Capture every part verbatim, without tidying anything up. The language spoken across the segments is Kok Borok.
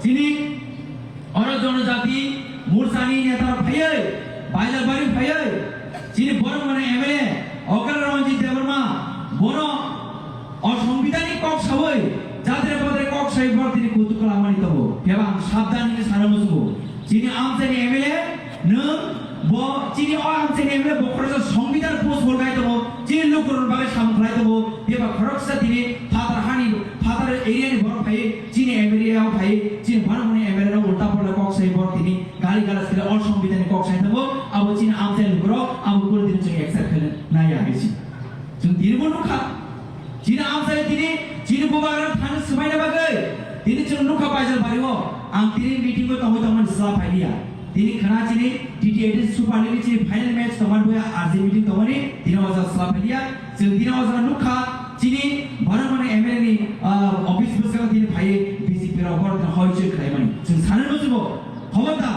Chini oro Jonojati Morsani neta phaiwi, Bailabari phaiwi, chini Boromani M L A Okra Ranjit Debbarma, bono o Songbidanni kok sawi, jadre badre kok sawi borok tini kutuk klamani tongo. Phiya ba ang sabdan hwnwi sana muchungo. Chini amchaini M L A nwng bo chini o amchaini M L A bo khoroksa Songbidan post hol khai tongo, chini lukurokni bagwi samung khlai tongo. Phiya ba khoroksa tini phatar hani, phatar area ni borok phaiwi chini M L A o phaiwi chini Boromani M L A no ulta pulta kok sawi borok tini gali galas khlai o Songbidanni kok sai tongo. Abo chini amchaini lukurok abo kunu din chwng accept khlai nai ya hinwi si. Chwng tini bo nukha. Chini amchai tini, chini bubagra thani swmaina bagwi. Tini chwng nukha Baijal bario. Ang tini meeting o tongwi tongmani sla phailiya. Tini khna chini T T A D Super League ni chini final match tongmani boya R J meeting tongmani. Tini o jaga sla phailiya. Chwng tini o jaga nukha chini Boromani M L A ni, ah, office bwskango tini phaiwi B J P rok borok tini hoi choi khlaimani. Chwng sanwi muchungo. Khobota,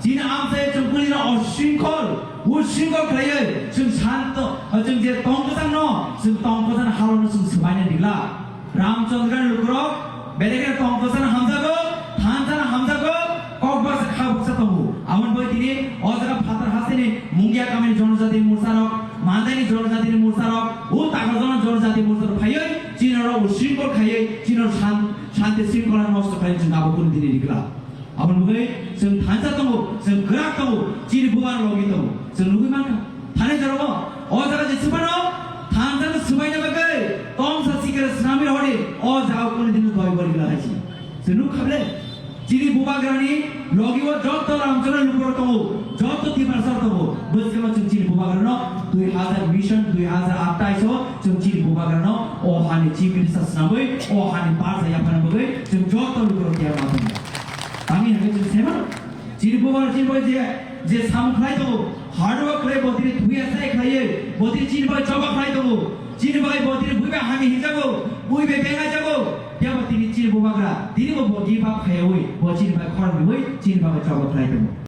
chini amchai chwng kuli no o shringkhol, o shringkhol khlaiwi, chwng shanto, chwng je tong kwchang no, chwng tong kwchang halo no chwng swbaina digla. Ramchandra lukurok, belekre tong kwchang hamjago, thansa hamjago, kok baksa kha baksa tongo. Amon bai tini o jaga phatar hasteni Mungia kamini Jonojati Morcha rok, Mandai ni Jonojati Morcha rok, o Takarjala Jonojati Morcha rok phaiwi, chini ro o shringkhol khaiwi, chini ro shan-, shanti shringkhola nosto khaiwi chwng abo kunu dini digla. Aboni bagwi chwng thansa tongo, chwng kwrak tongo, chini bubar logi tongo. Chwng nugwi mankha, thani jorao o jaga je swmano thansa no swbaina bagwi tongsa sikre swnamwi rohordi, o jaga kunu dino doi bori gla haisi. Chwng nuk khable, chini bubagrani logi o jotto Ramchandra lukurok tongo, jotto Tiprasa tongo. Bwskango chwng chini bubagrano dui hazar mission, dui hazar athais o chwng chini bubagrano o hani chief minister swnamwi, o hani barsa yaphana bagwi chwng jotto lukurok tiyar ma tongo. Tangwi hwnwi chwng saimano, chini bubagra chini bai je, je samung khlai tongo, hard work khlai, botiri thuya sai khlaiwi, botiri chini bai choba khlai tongo, chini bai botiri bui bai hamya hinjago, bui bai bengai jago, phiya bo tini chini bubagra, tini bo bo give up khaiwi, bo chini bai khorang riwi, chini bai choba khlai tongo.